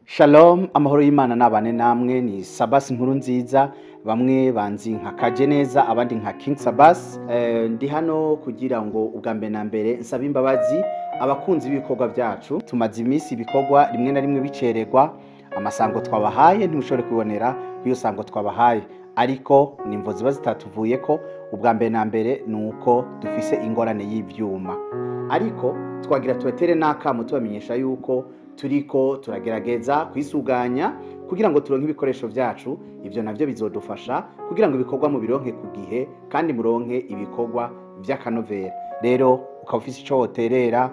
Shalom, amahoro y'Imana nabane namwe. Ni Sabas Nkuru Nziza, bamwe banzi nka Kajeneza, abandi nka King Sabas. Ndi hano kugira ngo ubwa mbere na mbere nsaba imbabazi abakunzi b'ibikorwa byacu. Tumaze iminsi ibikorwa rimwe na rimwe bicererwa, amasango twabahaye ntimushobore kubonera ku iyo sango twabahaye, ariko nimvo ziba zitatuvuye ko. Ubwa mbere na mbere ni uko dufise ingorane y'ivyuma, ariko twagira tubatere n'akamo tubamenyesha yuko turiko turagerageza kwisuganya kugira ngo turonke ibikoresho vyacu. Ivyo navyo bizodufasha kugira ngo ibikorwa mubironke ku gihe kandi muronke ibikorwa vy'akanovera. Rero ukaba ufise ico woterera,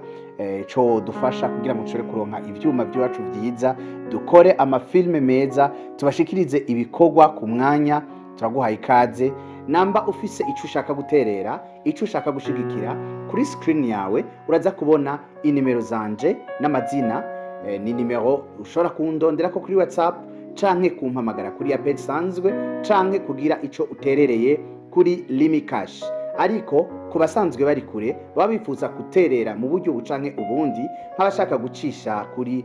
ico wodufasha kugira ngo dushobore kuronka ivyuma vyacu vyiza, dukore amafilme meza, tubashikirize ibikorwa ku mwanya, turaguhaye ikaze. Namba ufise ico ushaka guterera, ico ushaka gushigikira, kuri screen yawe uraza kubona inimero zanje n'amazina. Ni nimero ushobora kundonderako kuri WhatsApp canke kumpamagara kuri ya page sanzwe, canke kugira ico uterereye kuri Lumicash. Ariko ku basanzwe bari kure baba bifuza guterera mu buryo bucanke ubundi, nk'abashaka gucisha kuri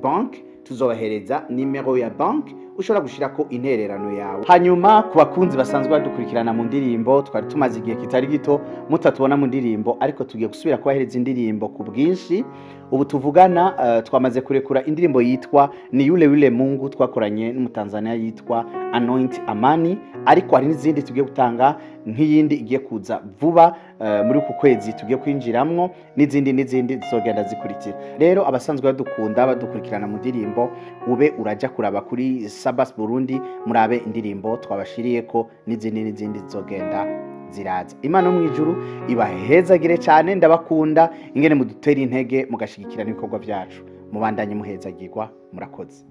bank, tuzobahereza nimero ya bank ushobora gushirako intererano yawe. Hanyuma ku bakunzi basanzwe badukurikirana mu ndirimbo, twari tumaze igihe kitari gito mutatubona mu ndirimbo, ariko tugiye gusubira kubahereza indirimbo ku bwinshi. Ubu tuvugana twamaze kurekura indirimbo yitwa Ni Yule Yule Mungu, twakoranye n'umutanzania yitwa Anoint Amani, ariko hari n'izindi tugiye gutanga, nk'iyindi igiye kuza vuba muri uku kwezi tugiye kwinjiramwo, n'izindi n'izindi zizogenda zikurikira. Rero abasanzwe badukunda badukurikirana mu ndirimbo, ube uraja kuraba kuri Sabas Burundi murabe indirimbo twabashiriyeko, n'izindi n'izindi zizogenda ziraza. Imana mu ijuru ibahezagire cyane, ndabakunda ingene mudutera intege mugashigikira n'ibikorwa byacu. Mubandanye muhezagirwa, murakoze.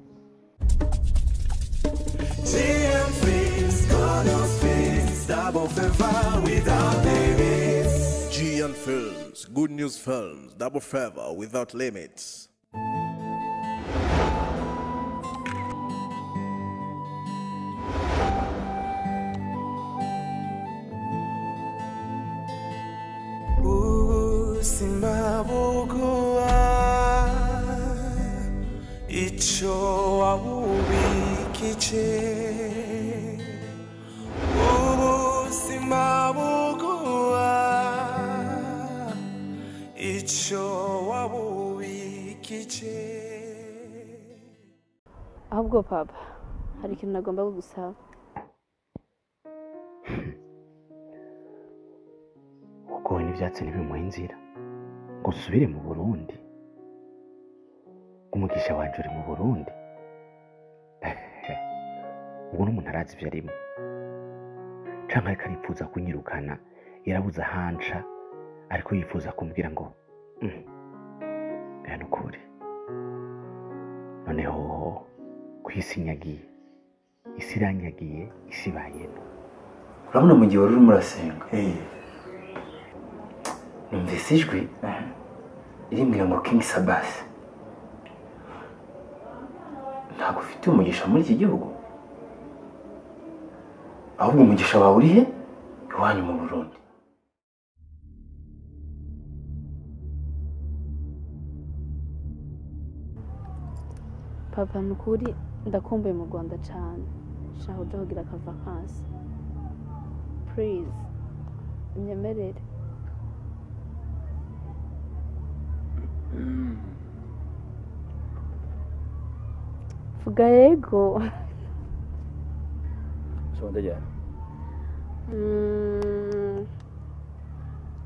GM Films, Good News Films, double favor without limits. GN Films, Good News Films, double favor without limits. Ubuzima buguha ico wabubikije, ubuzima buguha ico wabubikije. Ahubwo papa, hari ikintu nagomba kugusaba. Ugowe n'ivyatsi ntibimuha inzira ngo usubire mu Burundi. Umugisha wanje uri mu Burundi. Ubwo n'umuntu arazi ivyo arimwo, canke ariko aripfuza kunyirukana, yarabuze ahanca, ariko yifuza kumbwira ngo aya nukuri. Noneho kw'isi nyagiye, isi iranyagiye, isi ibayemo. Urabona mu gihe wari urimo urasenga, numvise ijwi rimbwira ngo King Sabas, ntabwo ufite umugisha muri iki gihugu, ahubwo umugisha wawe uri he? Iwanyu mu Burundi. Papa, nukuri ndakumbuye mu Rwanda cyane, nshaka kuja kugira aka vacances. Please unyemerere. Vuga yego. So ndajyana.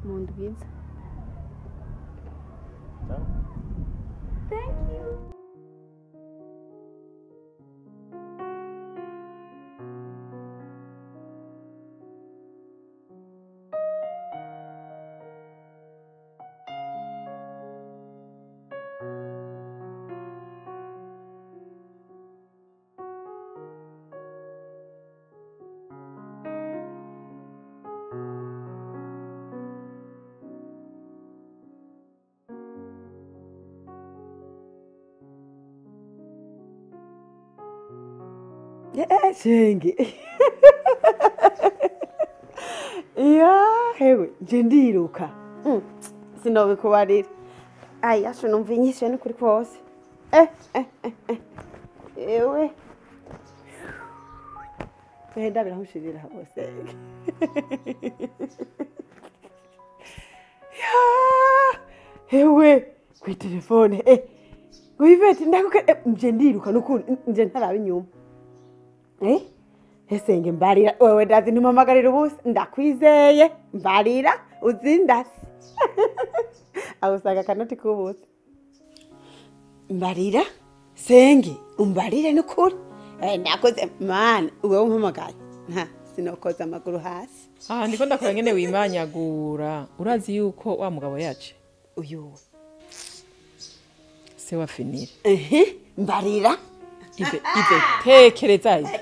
Mu ndwiza. Thank you. Shenge. Ya, hewe, nje ndiruka. Sinobikubarira. Ai, asho numva inyishe n'ukuri kose. Henda birahushirira hose. Ya! Hewe kwi telefone ngo Yvette ndakuke nje ndiruka nukundi nje ntaraba inyuma. Esenge mbarira wewe ndazi ntumamagarira ubusa ndakwizeye mbarira uzindasi. Aho usanga kanoti kubusa. Mbarira senge umbarire nukuri. Ndakoze man wewe umpamagaye. Ha sinokoza amaguru hasi. Ah ndiko ndakora ngene wimanyagura. Urazi yuko wa mugabo yaje. Uyu se wa finire. Mbarira. Ive tekereza ive.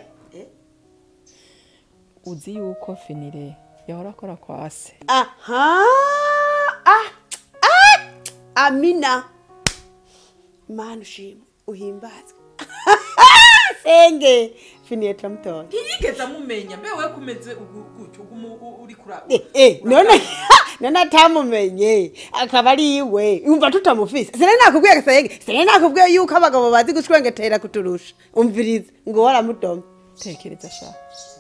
Uzi yuko finire yahora akora kwa se. Aha. Amina. Mana ushimwe uhimbazwe. Senge finire turamutora. Ntiyigeze amumenya mbe we kumeze gutyo uri kura. None atamumenye akaba ari iwe umva tutamufise. Sine nakubwiye senge sine nakubwiye yuko abagabo bazi gushwengetera kuturusha. Umviriza ngo waramudoma. Tekereza sha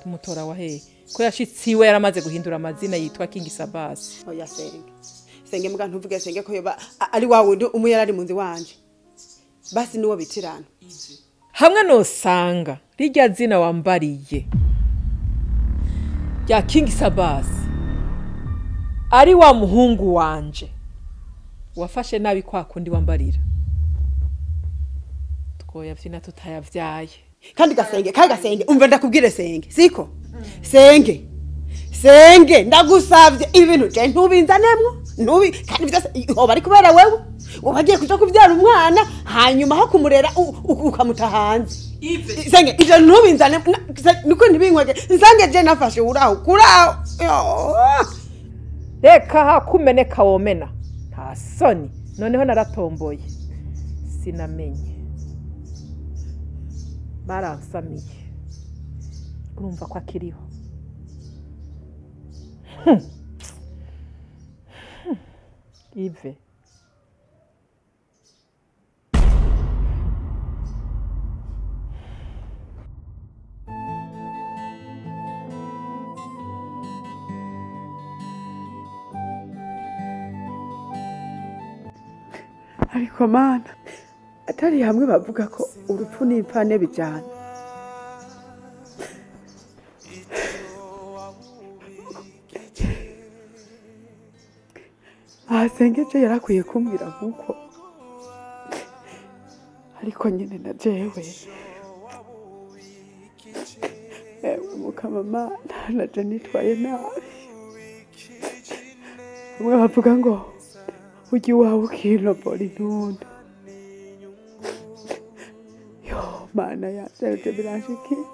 tumutora wa hehe ko yashitsi iwe yaramaze guhindura amazina yitwa King Sabas. Oya senge senge muga ntuvuge senge ko yoba ari wa wundi umwe yarari munzi wanje basi niwo bitirana hamwe nosanga rirya zina wambariye ya King Sabas ari wa muhungu wanje wafashe nabi kwa kundi wambarira twoyavyina tutayavyaye. Kandi gasenge umva ndakubwire senge siko senge senge ndagusavye ibintu je ntubinzanemwo ntubi kandi byose hoba ari kubera wewe ubagiye kuja kuvyara umwana hanyuma ho kumurera ukamuta hanze. Senge ivyo ntubinzane niko ntibinkwege nsange je nafashe uraho kuraho. Reka hakumeneka womena nta soni. Noneho naratomboye sinamenye baransamiye urumva ko akiriho. Ive ariko mana atari hamwe bavuga ko urupfu n'impfane bijyana. Asengeje yarakwiye kumbwira nkuko ariko nyine na jewe mukama naje nitwaye nabi. Bamwe bavuga ngo ujye iwawe ukinobora intundu. Yo mana yaje biranshikiye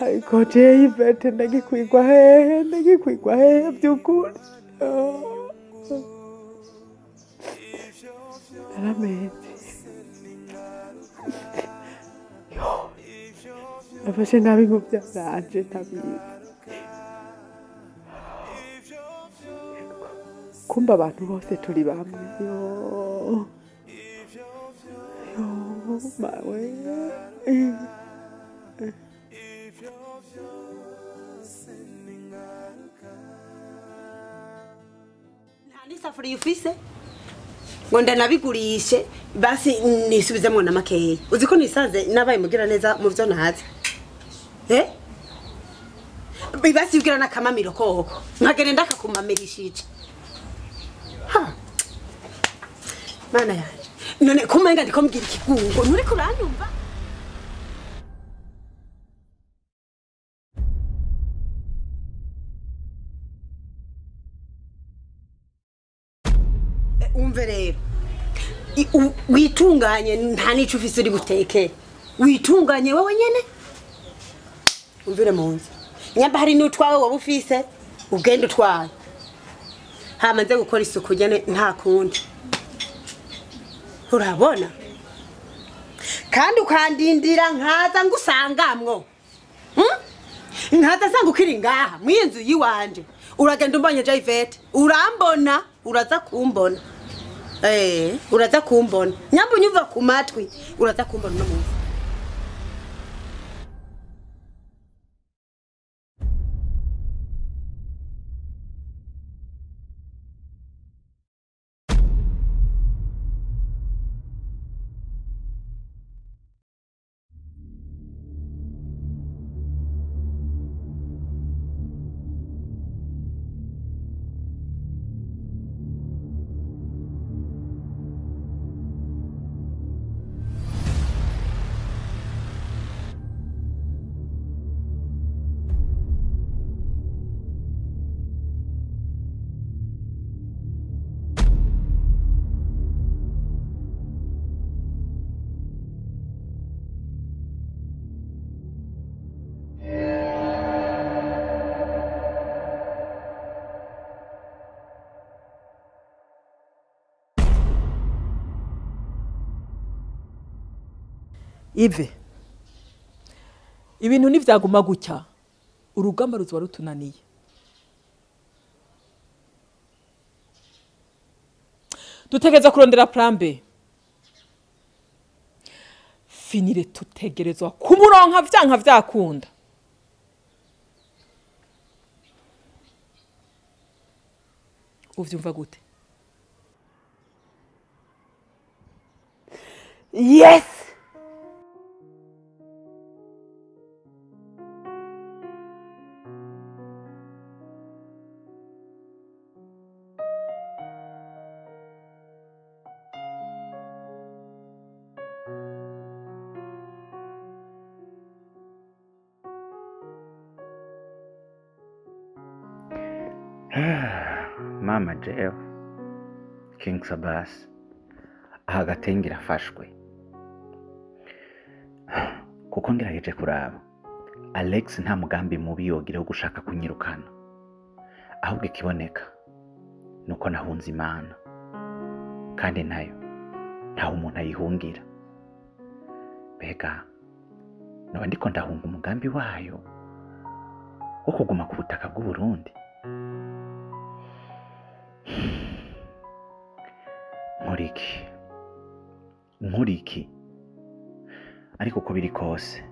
ariko jewe Yvette ndagikwigwa hehe ndagikwigwa hehe by'ukuri. Naramenze yo nafashe nabi mu byaranje ntabizi kumba abantu bose turi bamwe. Yo yo mawe Nisafuriya ufise ngo ndanabigurishe basi nisubizemo na makeya. Uzi ko nisanze nabaye mugira neza mu byo ntazi. Basi ugira nakamamiro koko nkagenda ndakakumamirishije. Ha mana yanje none kumenga ndiko mbwira ikigungo nturi kuranyumva. Umve rero witunganye nta nico ufise uri buteke witunganye wewe nyene umvire mu nzu nyamba hari n'utwawe wowe ufise ugenda utwaye hama nze gukora isuku nyene nta kundi urabona kandi ukandindira nkaza ngusangamwo nkaza sanga ukiri ngaha mw'inzu yiwanje uragenda umbonye Yvette urambona uraza kumbona uraza kumbona nyamba unyumva ku matwi uraza kumbona no munsi. Ive, ibintu ntivyaguma gutya, urugamba ruzoba rutunaniye. Dutegereza kurondera plan B. Finire tutegerezwa kumuronka vyanka vyakunda. Uvyumva gute? Yes! Mama jewe King Sabas aha gatenge irafashwe kuko ngerageje kuraba Alex nta mugambi mubi yogira wo gushaka kunyirukana, ahubwo ikiboneka nuko nahunze Imana, kandi nayo ntaho umuntu ayihungira. Mbega noba ndiko ndahunga umugambi wayo wo kuguma ku butaka bw'u Burundi? Nkuriki ariko uko biri kose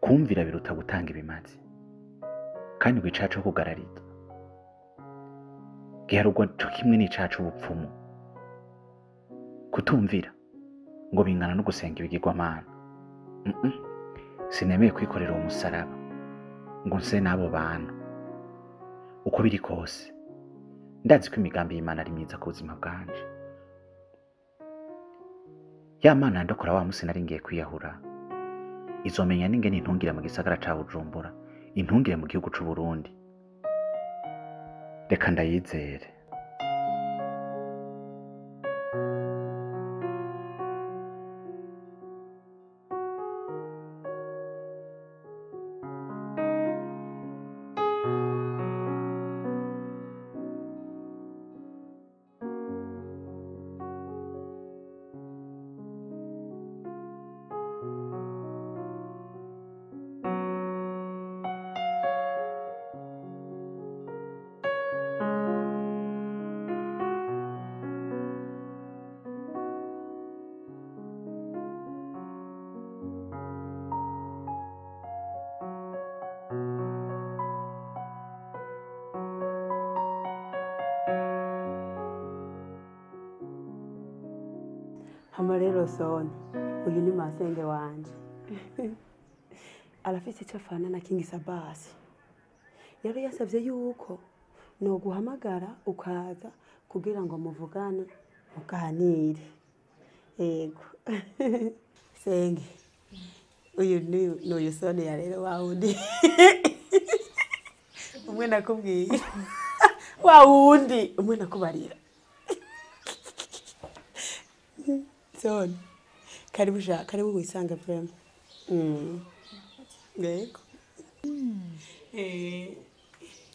kumvira biruta gutanga ibimazi, kandi ngo icacu kugararira giharugwa co kimwe n'icacu ubupfumu. Kutumvira ngo bingana no gusenga ibigirwamana. Sinemeye kwikorera uwo musaraba ngo nse n'abo bantu. Uko biri kose ndazi ko imigambi y'Imana ari myiza ku buzima bwanje. Ya Mana ndokora wa musi nari ngiye kwiyahura, izomenya n'ingene intungire mu gisagara ca Bujumbura, intungire mu gihugu c'u Burundi. Reka ndayizere. Hama rero soni uyu ni masenge wanje arafise icyo afana na King Sabasi. Yari yasavye yuko no guhamagara ukaza kugira ngo muvugane muganire. Yego senge uyu ni uyu soni ya rero wa wundi umwe nakubwiye wa wundi umwe nakubarira. Soni karibu sha, karibu wisange prema. Yego.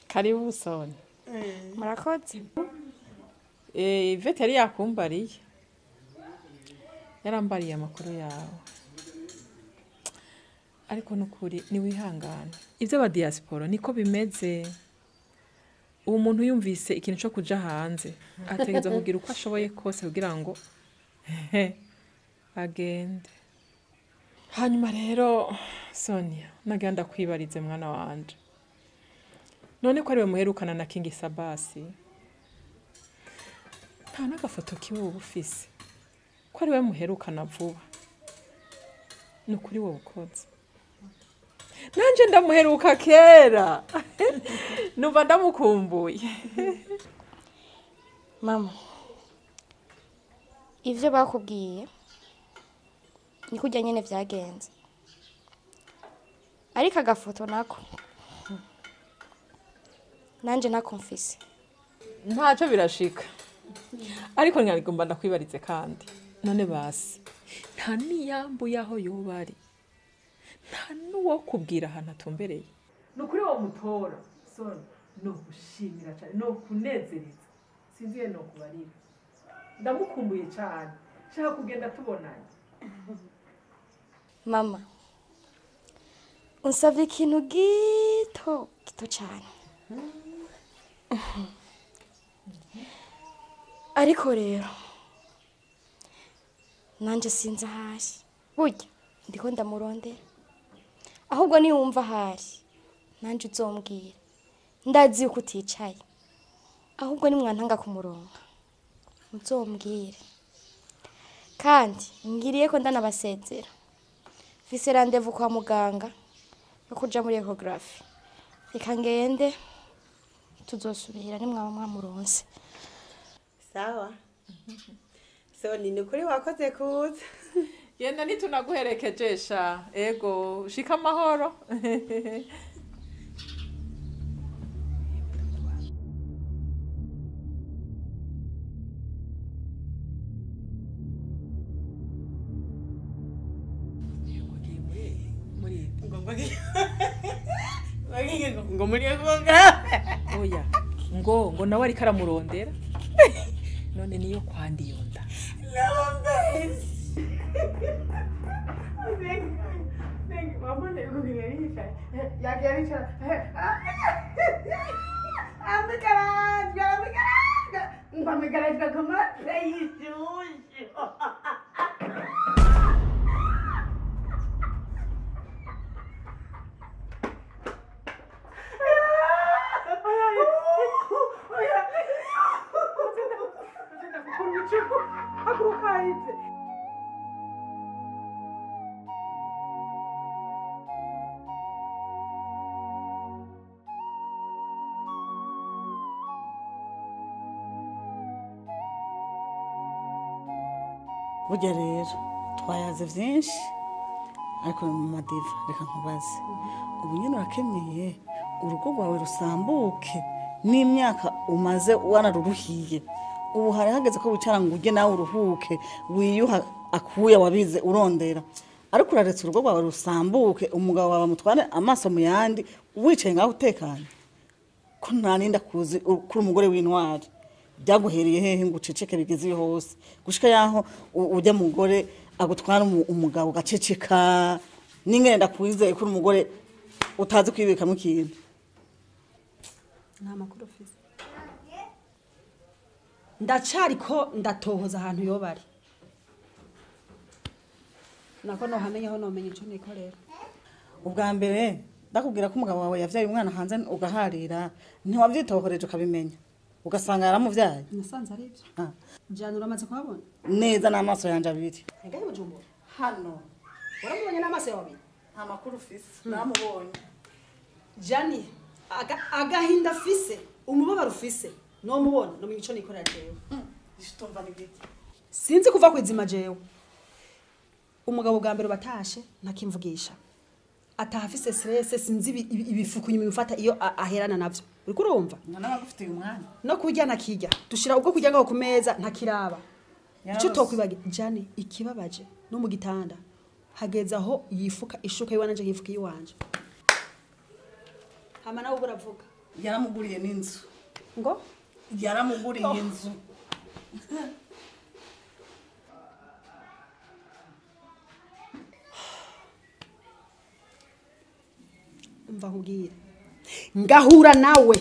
Karibu Soni. Murakoze. Ivete yari yakumbariye. Yarambariye amakuru yawe. Ariko nukuri ni wihangana. Ivyo aba diaspora niko bimeze. Uwo muntu yumvise ikintu cyo kuja hanze ategerezwa kugira uko ashoboye kose kugira ngo agende. Hanyuma rero Sonia nagenda kwibarize mwana wanje. None ko ari we muherukana na King Sabasi, nta n'agafoto kiwe ubufise ko ari we muherukana vuba. Nukuri wowe ukoze. Nanje ndamuheruka kera. Numva ndamukumbuye. Mama, ivyo bakubwiye ni kujya nyene vyagenze, ariko agafoto nako nanje nakumfise ntaco birashika. Ariko ngarigomba ndakwibarize kandi none basi nta niyambu yaho yoba ari, nta nuwo kubwira ahantu atumbereye. Nukuri wo mutora Soni no gushimira cyane no kunezereza, sinziye no kubarira. Ndamukumbuye cyane, nshaka kugenda tubonanye. Mama, unsavye ikintu gito gito cyane. Ariko rero nanje sinzi ahari. Burya ndiko ndamurondera. Ahubwo niwumva ahari nanje uzombwira. Ndazi yuko uticaye. Ahubwo nimwantanga kumuronka muzombwire. Kandi ngiriye ko ndanabasezera. Mfise rendez-vous kwa muganga yo kuja muri ecography. Reka ngende tuzosubira nimwaba mwamuronse. Sawa. So ni ukuri wakoze kuza. Yenda nitunaguherekejesha. Ego, shika amahoro. Ngo muri ecography. Oya, ngo nawe ariko aramurondera. None niyo kwandi yonda. Burya rero twayaze byinshi ariko mu madiva reka nkubaze ubu nyine urakenyeye urugo rwawe rusambuke n'imyaka umaze wararuruhiye ubu hari hageze ko wicara ngo ujye nawe uruhuke wiyuha akuya wabize urondera ariko uraretse urugo rwawe rusambuke umugabo wawe amutware amaso mu yandi wicaye ngaho utekanye ko nta n'inda kuzi kuri umugore w'intwari byaguhereye hehe ngo uceceke bigeze iyo hose gushika yaho ujya mugore agutwara umugabo ugaceceka n'ingene ndakwizeye kuri umugore utazi kwibikamo ikintu. Nta makuru ufise. Ndacariko ndatohoza ahantu yobari. Nako nohamenye aho nomenya ico nikorera. Ubwa mbere ndakubwira ko umugabo wawe yavyaye umwana hanze ugaharira ntiwavyitohoreje ukabimenya ugasanga yaramuvyaye. Nasanze ari ivyo. Jana uramaze kuhabona? Neza n'amaso yanje abiri. Ngahe Bujumbura? Hano. Uramubonye n'amaso yawe abiri? Nta makuru ufise. Namubonye. Jani agahinda afise, umubabaro ufise, nomubona nomenya ico nikorera jewe. Ishitumva ni giki? Sinzi kuva kwizima jewe. Umugabo bwa mbere batashe ntakimvugisha. Ataha afise stress sinzi ibifuku nyuma bimufata iyo aherana navyo. Uriko urumva? Nana bagufitiye umwanya. No kurya nakirya. Dushira ubwo kurya ngaho ku meza ntakiraba. Ico tokwibagira Jane ikibabaje no mu gitanda. Hageze aho yifuka ishuka yiwanje nkifuka yiwanje. Hama nawe uravuga. Yaramuguriye n'inzu. Ngo? Yaramuguriye inzu. Umva nkubwire. Ngahura nawe.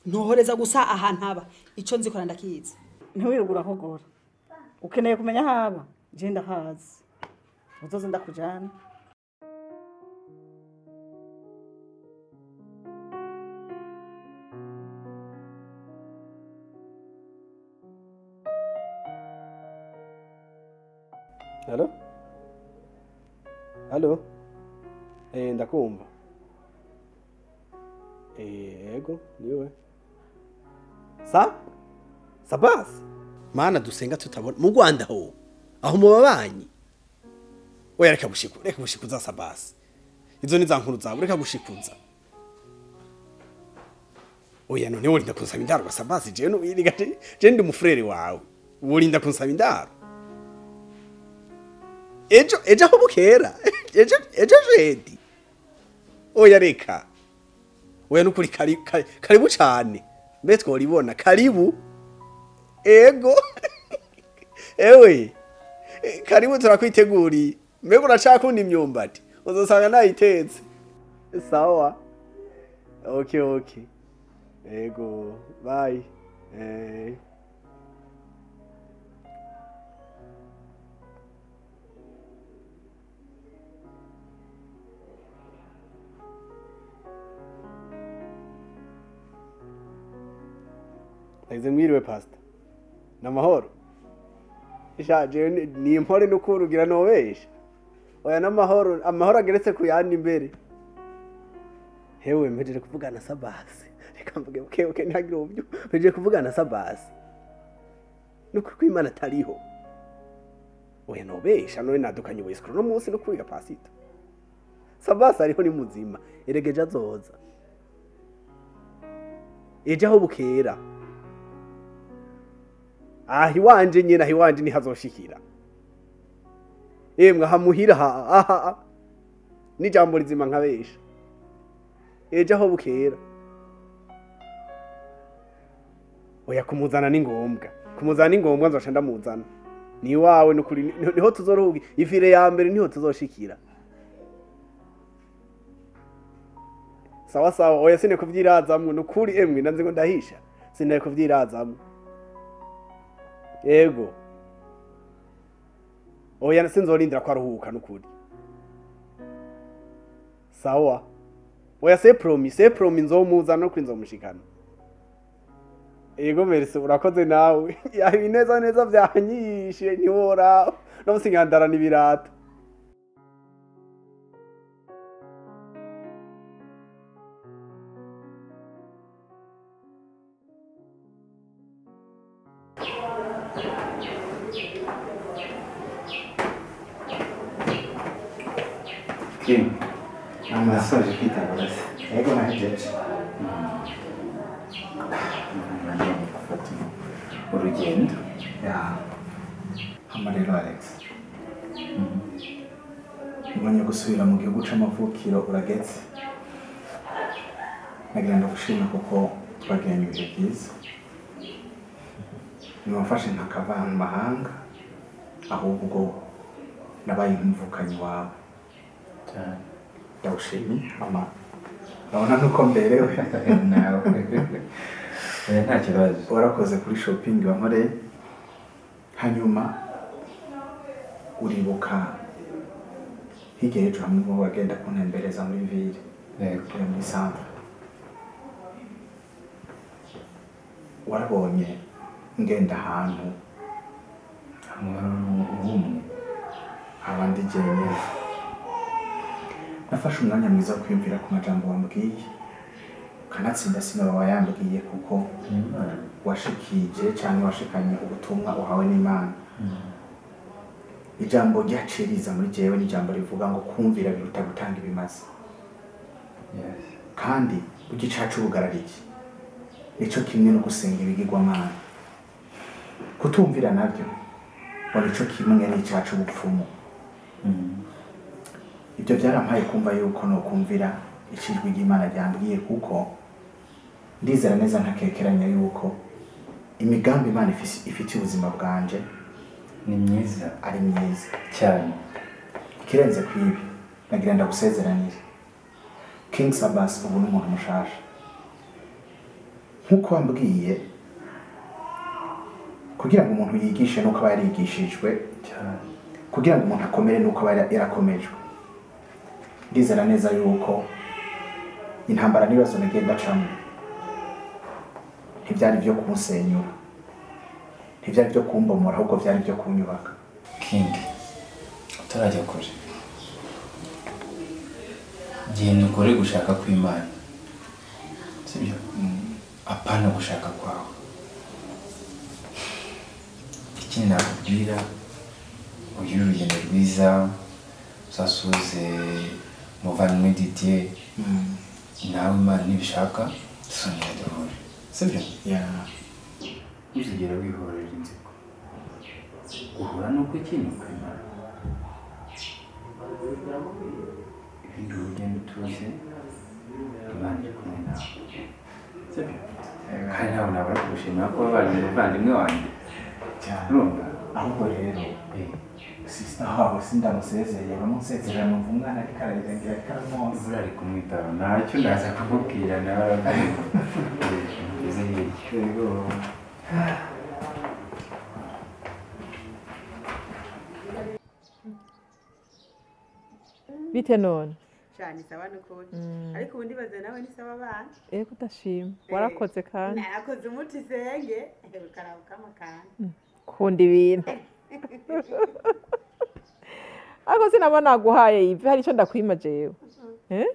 Ntohoreza gusa ahantu aba. Ico nzikora ndakizi. Ntiwirugura hogora. Ukeneye kumenya haba? Je ndahazi. Uzoze ndakujana. Allo? Allo? Ndakumva. Ego, niwe. Sa? Sabas? Mana dusenga tutabona mu Rwanda ho. Aho mu babanyi. Oya reka gushiku, reka gushikuza Sabas. Izo ni za nkuru zawe, reka gushikuza. Oya none worinda kunsaba indaro Sabas, je no je ndi umufrere wawe. Worinda kunsaba indaro. Ejo ejo aho bukera. Ejo ejo jedi. Oya reka. Oya nukuri karibu cyane. Mbe tworibona karibu. Ego. Ewe. Karibu turakwiteguri. Mbega uracakunda imyumbati uzosanga nayitetse. Sawa. Okay okay. Ego, bye. Ndagize mwiriwe pastor. Namahoro. Ishaje ni impore nukurugira nobesha. Oya namahoro, amahoro ageretse kuyandi imbere. Hewe mpejeje kuvugana Sabasi. Reka mvuge okay okay ntagira ubyo. Mpejeje kuvugana Sabasi. Nuko kwimana tariho. Oya nobesha none nadukanye ubusikuru no munsi no kwiga pasito. Sabasi ariho ni muzima. Eregeje azoza. Eje aho bukera. Ah iwanje nyina iwanje ni hazoshikira. Emwe hamuhira ha ni jambo rizima nkabesha. Eje aho bukera. Oya kumuzana ni ngombwa. Kumuzana ni ngombwa nzoca ndamuzana. Ni wawe nukuri niho tuzorohuga ifire ya mbere niho tuzoshikira. Sawa sawa oya sine kuvyirazamwe nukuri emwe nanze ngo ndahisha. Sine kuvyirazamwe. Ego. Oya sinzorindira ko aruhuka nukuri. Sawa. Oya se promis nzomuza no kwinzomushikana. Ego merci urakoze nawe. Ya ibineza neza byanyishe ntiwora. No musinkandara nibirato. Kim, nasoje kwitanga basi. Ego nahejeje. Nanjye gufata urugendo. Ya. Hama rero Alex. Mbonye gusubira mu gihugu c'amavukiro uragetse. Nagira ndagushima kuko twagiranye ibihe byiza. Ntiwamfashe ntakava mu mahanga, ahubwo nabaye nk'umuvukanyi wawe. Ndagushimiye ama urabona nuko mberewe. Nawe nta kibazo. Warakoze kuri shopping wankoreye, hanyuma uribuka hirya y'ejo hamwe mu bagenda kuntembereza muri ville muri centre. Warabonye ngenda ahantu ubumwe abandi jenyine. Nafashe umwanya mwiza wo kwiyumvira ku majambo wambwiye, kanatsinda sinaba wayambwiye kuko washikije cyangwa washikanye ubutumwa uhawe n'Imana. Ijambo ryaciriza muri jewe ni ijambo rivuga ngo kumvira biruta gutanga ibimazi. Kandi ugicacu ubugarariki nico kimwe no gusenga ibigirwamana. Kutumvira navyo ngo nico kimwe n'icacu ubupfumu. Ibyo byarampaye kumva yuko no kumvira ijwi ry'Imana ryambwiye, kuko ndizera neza ntakekeranya yuko imigambi Imana ifitiye ubuzima bwanje ni myiza, ari myiza cyane. Ikirenze kwibi nagira ndagusezeranire King Sabas ubu ni umuntu mushasha. Nkuko wambwiye kugira ngo umuntu yigishe nuko aba yarigishijwe cyane, kugira ngo umuntu akomere nuko aba yarakomejwe. Ndizera neza yuko intambara n'ibibazo nagenda acamo ntibyari byo kunsenyura, ntibyari byo kumbomora, ahubwo byari byo kunyubaka. King, utarajya kure, genda ukore gushaka kw'Imana, sibyo? Apana gushaka kwawe. Ikindi nakubwira, ugire urugendo rwiza, uzasuze muvandimwe Didier, nawe Imana nibishaka tuzongera duhure, sibyo? Ntuzigere wihorera inzigo, uhura n'uko ikintu kw'Imana. Ibindi ugenda utuze, Imana iri kumwe nawe, sibyo? Kandi ntabwo nabura kugushimira ko wabaye umuvandimwe wanjye. Urumva? Ahubwo rero Sister wabo sindamusezereye, bamusezerera numva umwana ariko ararira ngira ariko aramwonsa. Imvura ari kumwitaba, ntacyo ndaza kumubwira nawe arabyumva. Ngeze hirya. Yego. Bite none? Cyane sawa nukuri. Ariko ubundi baza nawe ni sawa abana. Ego ndashima. Warakoze kandi. Narakoze umuti senge, ukarabuka amakana. Kunda ibintu. Ariko sinaba naguhaye ivi hari icyo ndakwima jewe. Eh?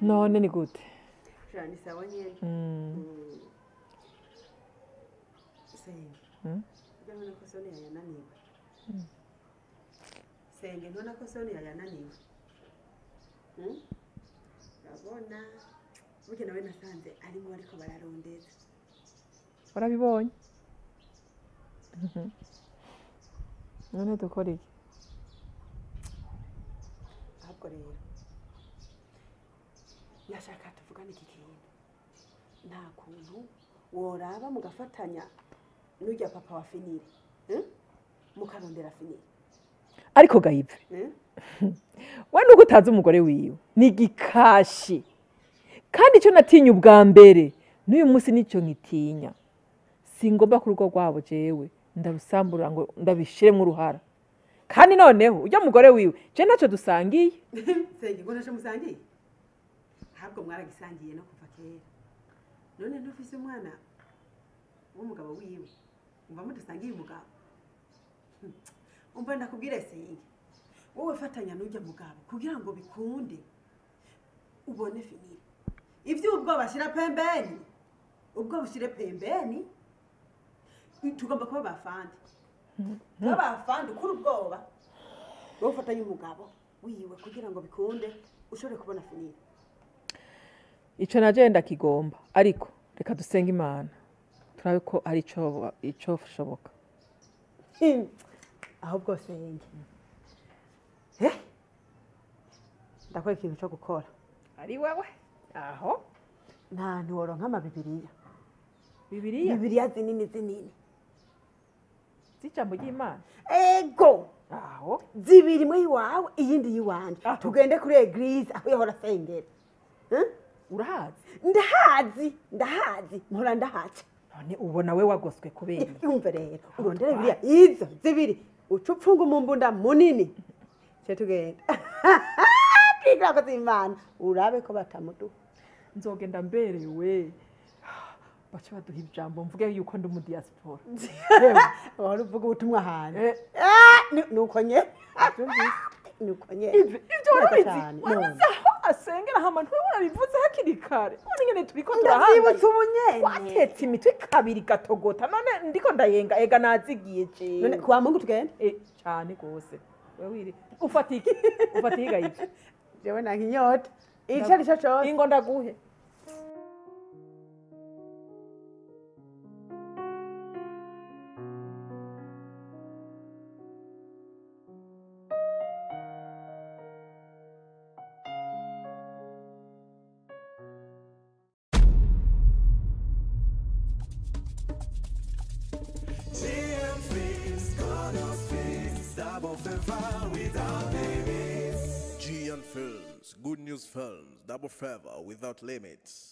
None ni gute? Cyane sawa nyene. Senge. Ndabona ko Sonia yananiwe. Senge ntubona ko Sonia yananiwe. Urabona burya nawe nasanze arimo ariko bararondeza. Warabibonye? None dukora iki? Ahubwo rero nashaka tuvugane iki kintu. Nta kuntu woraba mugafatanya n'urya papa wa Finire, mukarondera Finire. Ariko Gayive, we nuko utazi umugore wiwe ni igikashi, kandi icyo natinya ubwa mbere n'uyu munsi nicyo nkitinya. Singomba ku rugo rwabo jewe ndarusambura ngo ndabishiremo uruhara, kandi noneho ujya mugore wiwe je ntacyo dusangiye. Senge ngo ntacyo musangiye? Ahubwo mwaragisangiye no kuva kera. None ntufise umwana w'umugabo wiwe, umva mudasangiye umugabo. Umva ndakubwire senge, wowe fatanya n'ujya mugabo kugira ngo bikunde ubone Finire. Ivyo ubwo bashira pembeni, ubwo bushire pembeni, tugomba kuba bafandi. Kuba bafandi ukuri ubwoba. Wowe fatanya umugabo wiwe kugira ngo bikunde ushobore kubona Finire. Ico naje ndakigomba, ariko reka dusenge Imana turabe ko ari ico shoboka. Ahubwo senge, ndakora ikintu cyo gukora. Ari wewe aho nta ntiworonka amabibiriya. Bibiriya? Bibiriya zinini zinini z'ijambo ry'Imana. Ego aho zibiri imwe yiwawe iyindi yiwanje, tugende kuri eglise aho yahora asengera. Urahazi? Ndahazi, ndahazi, mpora ndahaca. None ubona we wagoswe kubera iki? Yumve rero urondere bibiriya izo zibiri uca upfunga umumbunda munini ce tugenda. Twigirakoze Imana urabe ko batamuduha. Nzogenda mberewe bace baduha ijambo mvuge yuko ndi mu diaspora. Wari uvuga ubutumwa hanze. Nuko nye nuko nye ivyo warabizi, warabizi aho asengera hama ntiwarabivuze hakiri kare. None nyene turiko turahangayika. Ndavyibutse ubu nyene. Watetse imitwe kabiri gatogota, none ndiko ndayenga ega nazigiye jewe. None kwa Mungu tugende? Cane gose. Wewe iri ufata iki? Ufata iki Gayive? Jewe nanka inyota. Ico arico cose. Ingo ndaguhe. GN Films, Good News Films, double favor without limits.